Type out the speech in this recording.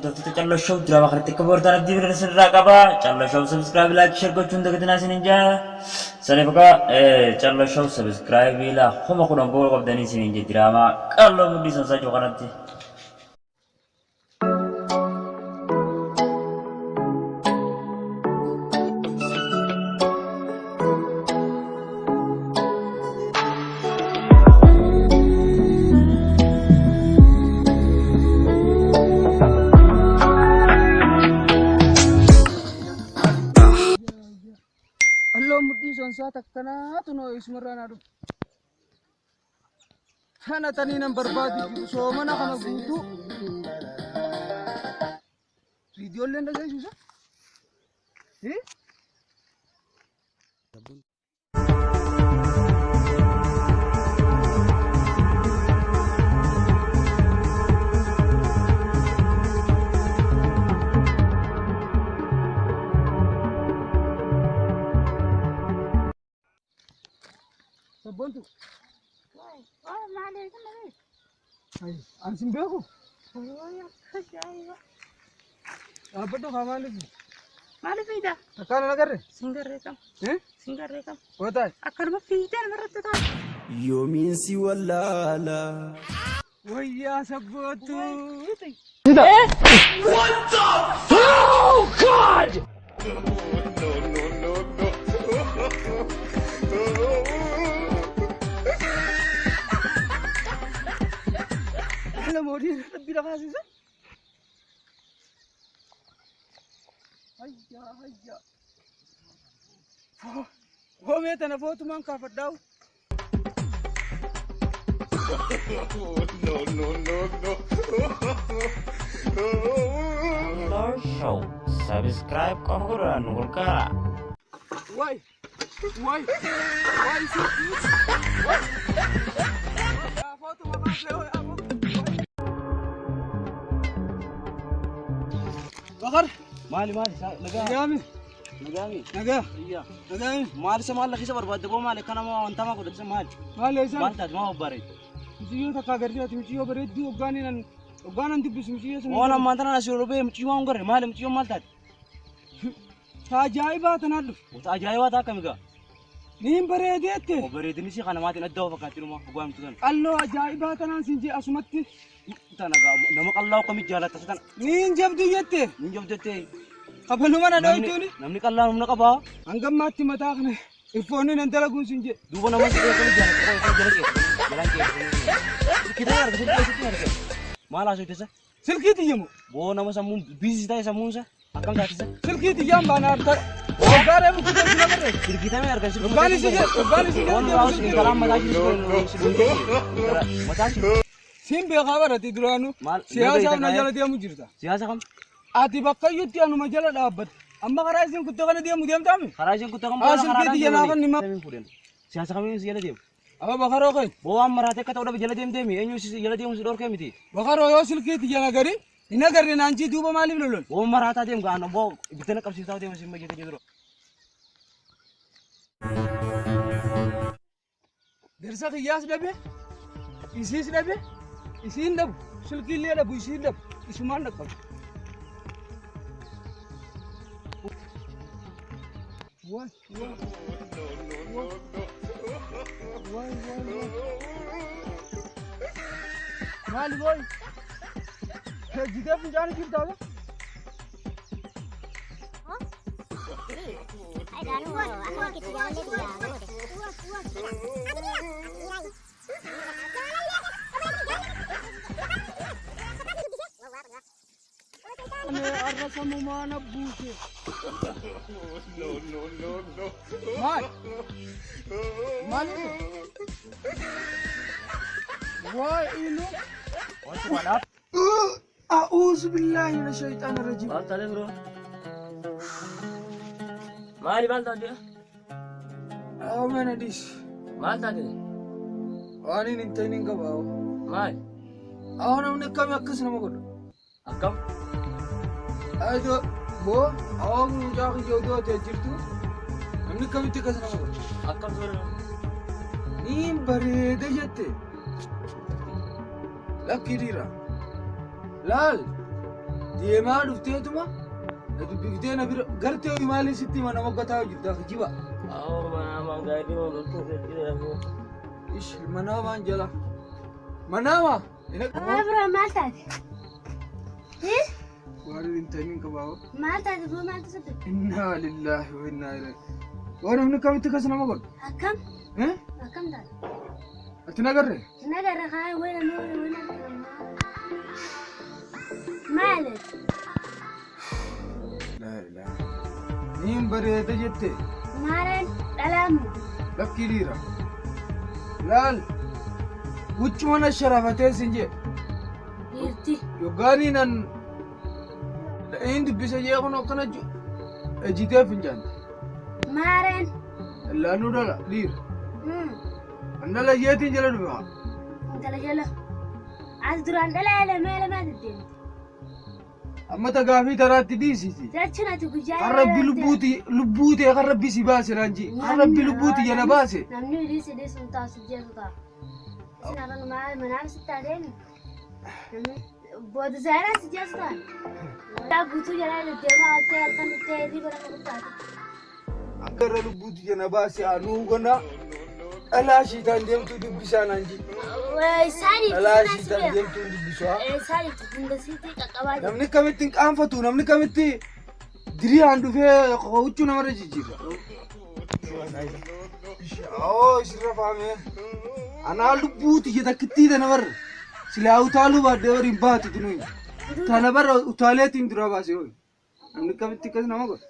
Hordoftoota Calloo Show diraamaa kanatti akka boortaan abdii biraan isinirraa qaba. Calloo Show subscribe like share gochuun dagatinaa isinin jaa. Saniif egaa Calloo Show subscribe laa 10,000 gooluu qabdanii isinin jee diraamaa qalloo mudhii sonsaa jiru kanatti. Qalloon mudhii sonsaa takkanaatu noo isumarraa naa dhufu. Kana tanii nan barbaadu jiru soomana kana guutuu. Viidiyoolleen dhageessuusa? Sabboontu. Ani sin beeku. Dhaabbadhu kaa maaliif? Maaliif fiida? Takkaa nan agarre? Sin garree kam? Eh? Sin garree kam? Kootaa. Akkanuma fiidee namarratti ta'a. Yoomiin si wallaala. Wayyaa sabboontu. Haala mootii rabbi lafaa siisa. Hayyaa hayyaa. Hoomee tana footumaan kaafadhaa'u. Calloo Show subscribe qofa godhaan nu gargaara. Wai, wai, wai, wai. Footuma kaafee hoy aboo. Bakar. Maali maali isaa nagaa Nagaami. nagaami Nagaa. iyya Nagaami. maali isa maal lakkisa barbaadde boo maali akka nama wantamaa godhatisa maali Maali isaan? maal taate maa obbaare Muciyyoo takka agartee ati muciyyoo bareedduu hoggaanin hoggaanan dubbisu muciyyoo sun. waan ammaan tanaan asii ol ba'e muciyyoo waan garre maali muciyyoon maal taate Ta ajaa'ibaa tanaan dhufe. wanta ajaa'ibaa taa akkami gaa Niin bareedeette. bareedinni si kana maatiin adda fakkaatti dhuma hoggaa himtu tana Qalloo ajaa'ibaa tanaan siin jee asumatti. tana gaa nama qallaa akkamii jaalatta si tana Niin jabduu jette. niin jabdettee Kabaluma na dhoytuuni. namni qallaan humna qabaa Hangammaatti mataa kana iffoonni nan dalaguun siin jee. duuba nama si akkamii jaalatta jala qeessa jalaan qeessa kitee arga silkii keessatti arga maal haasofte Silkii tiyyamu. boo nama sammuun biizii ta'e sammuunsa akkam taatisa Silkii tiyyaan baana harta. Waggaa reefu kutaa si nagarre. Silkiitamee argan silkii. Waggaan isi jedhe waggaan isi Waan jedhe raawus intalaan mataa ishee mataa ishee. Siin beekaa barate duraanuu. Maal? Siyaasaaf na jala deemu jirta. Siyaasa kam? Ati bakka iyyutti anuma jala dhaabbatte. Amma karaa isin kuttee kana deemu deemtaami? Karaa isheen kuttee kam? Haa, silkii tiyya naaf inni Siyaasa kamiin si jala deemu? Aba bakaroo kee. Boo waan maraatee akka ta'u dhabe jala deemteemi eenyu si jala deemu si dhorkee miti. Bakaroo yoo silkii tiyya nagari hin agarre naan jii duuba maaliif lolol? Boo maraataa deemu gaana boo ibiddana qabsiisaa deemu si majjete jedhu. Dirsa kiyyaas dhabe, isiis dhabe, isiin dhabu, silkiillee dhabu, isiin dhabu, isumaan dhaqqabu. Waay, waay, waay, waay, waay. Maali booy? Hejjitee fincaanii jirtaa be? Arra samumaa na buuse. Maal? Maal? Waay inu. A'uuzu billaahi mina shayxaana rajiim. Maal taatee biroo? Maali maal taatee? Aameen adiis. Maal taatee? Waan hin ta'in hin qabu. Maali? Awwa namni akkamii akkas nama godha? Akkam? Ayidoo boo awwa kun mucaa kiyya odoo ati jirtu namni akkamitti akkas nama godha? Akkam soora? Niin bareeda jette. Lakkii dhiira. Laal. Deemaa dhufteetuma na dubbiftee na bira gartee ho'i maaliin sitti hima nama gataa jirta kijiba. Ish manaamaan jala. Manaama. Abra maal taate? Waan hin ta'in qabaa. Maal taate boo maaltu sitti? Innaa lillaahi wa innaa ilaihi. Waan namni kamitti kas nama godhu? Akkam? Eh? Akkam taate? Ati nagarree? Nagarra kaa wayna nuuri wayna. Maali? Laa ilaaha. Niin bareeda jette. Maareen dhalaamu. Lakkii dhiira. Laal. Huccuma na sharafatee sin jee. Dhiirti. Yoggaanii nan hin dubbisa jee kun akkana ejjitee fincaante. Maareen. Laannuu dhala dhiira. An dhala jeetiin jala dhufe haa. Intala jala. As duraan dhala elemee elemaa deddeemte. Amma tagaafii taraatti dhiisiti. Jechuun ati guyyaa. Kan rabbi lubbuuti lubbuu ta'e kan rabbi si baase naan jee. Kan rabbi lubbuuti jala baase. Namni hidhii si dhiisu taasisu jeetu ta'a. Isin har'a maal manaaf sitti adeemi. Booda saaraa si jeesu ta'a. Yaa guutuu jalaa deddeemaa ooltee halkan dhuftee hirriba nama kuttaate. Akka irra lubbuuti jala baase anuu gona dhalaa shiitaan deemtuu dubbisaa naan jee. Isaaniif Dhalaa shiitaan deemtuu dubbisaa. Isaaniif hunda siitii qaqqabaa jiru. Namni kamitti hin qaanfatu namni kamitti diriyaan dhufee huccuu namarra jijjiira. Oo isirra faamee. Anaa lubbuuti ija takkittii tana barra. Silaa utaaluu baadhee waliin baatu tunuyi. Tana barra utaaleetiin dura baasee hoyi. Namni kamitti akkas nama godha.